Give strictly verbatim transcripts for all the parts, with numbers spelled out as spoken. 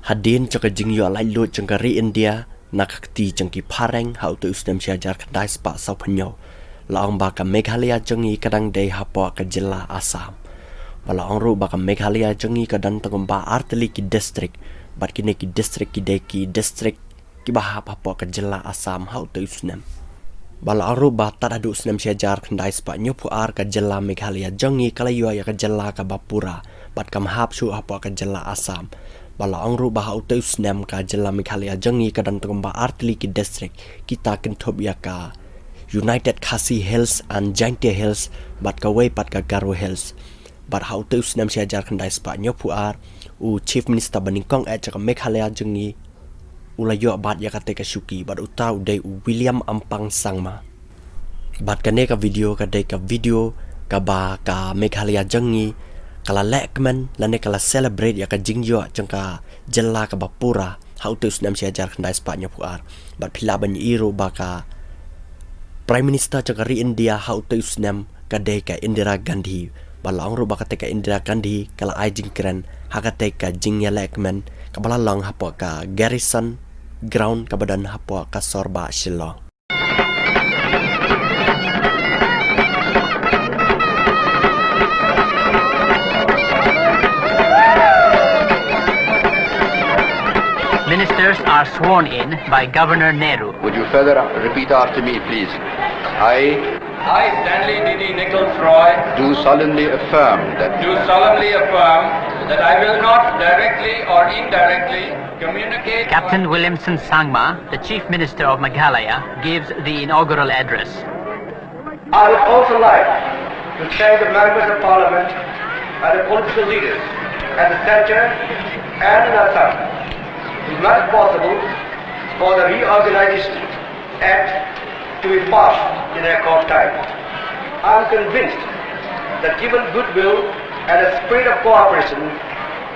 Hadien jong ka jingïoh laitluid jong ka ri India na ka kti jong ki phareng ha utei u snem shihajar khyndai spah sawphew hynñiew, la ong ba ka Meghalaya jong ngi ka dang dei hapoh ka jylla Assam. Ba la ong ruh ba ka Meghalaya jong ngi ka don tang kumba artylli ki district, bad kine ki district ki dei ki district kiba hap hapoh ka jylla Assam ha utei u snem. Ba la ong ruh ba tad haduh u snem shihajar khyndai spah hynñiewphew ar ka jylla Meghalaya jong ngi ka la ïoh ïa ka jylla kaba pura, bad kam hap shuh hapoh ka jylla Assam. Ba la ong ruh ba ha utei u snem ka jylla Meghalaya jong ngi ka don tang kumba artylli ki district, kita kynthup ïa ka United Khasi Hills and Jaintia Hills, bad kawei pat ka Garo Hills. Bad ha utei u snem shihajar khyndai spah hynñiewphew ar, u Chief Minister banyngkong eh jong ka Meghalaya jong ngi u la ïoh bat ïa katei ka shuki, bad uta u dei u William Ampang Sangma. Bad kane ka video ka dei ka video kaba ka Meghalaya jong ngi ka la lehkmen lane ka la celebrate ïa ka jingïoh jong ka jylla kaba pura ha utei u snem shihajar khyndai spah hynñiewphew ar. Bad phi lah ban ïohi ruh ba ka Prime Minister jong ka ri India ha utei u snem ka dei ka Indira Gandhi. Ba la ong ruh ba katei ka Indira Gandhi ka la ai jingkren ha katei ka jingïalehkmen kaba la long hapoh ka Garrison Ground kaba don hapoh ka sor bah Shillong. Ministers are sworn in by Governor Nehru. Would you further repeat after me, please? I I, Stanley Didi Nichols Roy, do solemnly affirm that do solemnly affirm that I will not directly or indirectly communicate. Captain Williamson Sangma, the Chief Minister of Meghalaya, gives the inaugural address. I would also like to thank the members of parliament and the political leaders at the centre and in Assam who made it possible for the Reorganisation Act to be passed in record time. I am convinced that given goodwill and a spirit of cooperation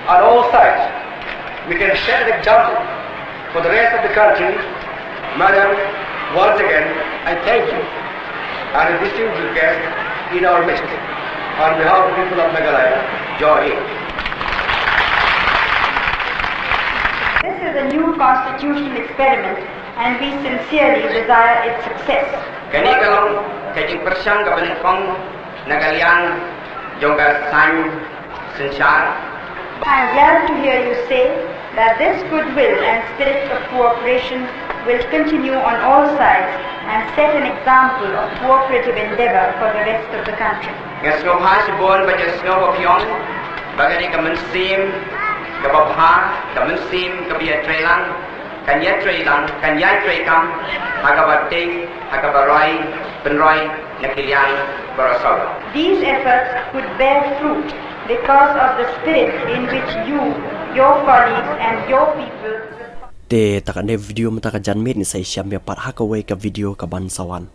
on all sides, we can set an example for the rest of the country. Madam, once again, I thank you and the distinguished guests in our midst. On behalf of the people of Meghalaya, Jai Hind. This is a new constitutional experiment and we sincerely desire its success. Kane ka long ka jingpyrshang kaba nyngkong na ka liang jong ka saiñ synshar. I am glad to hear you say that this goodwill and spirit of cooperation will continue on all sides and set an example of cooperative endeavor for the rest of the country. Nga sngewbha shibun ba ka sngewbha phi ong ba kane ka mynsiem kaba bha, ka mynsiem kaba ïatreilang, kan ïatreilang, kan ïatreikam ha kaba tei, ha kaba roi pynroi na ki liang baroh sawdong. These efforts could bear fruit because of the spirit in which you, your colleagues and your people. Te ta kane video mynta ka janmiet, ngin sa ïashem ïa pat ha kawei ka video kaban sa wan.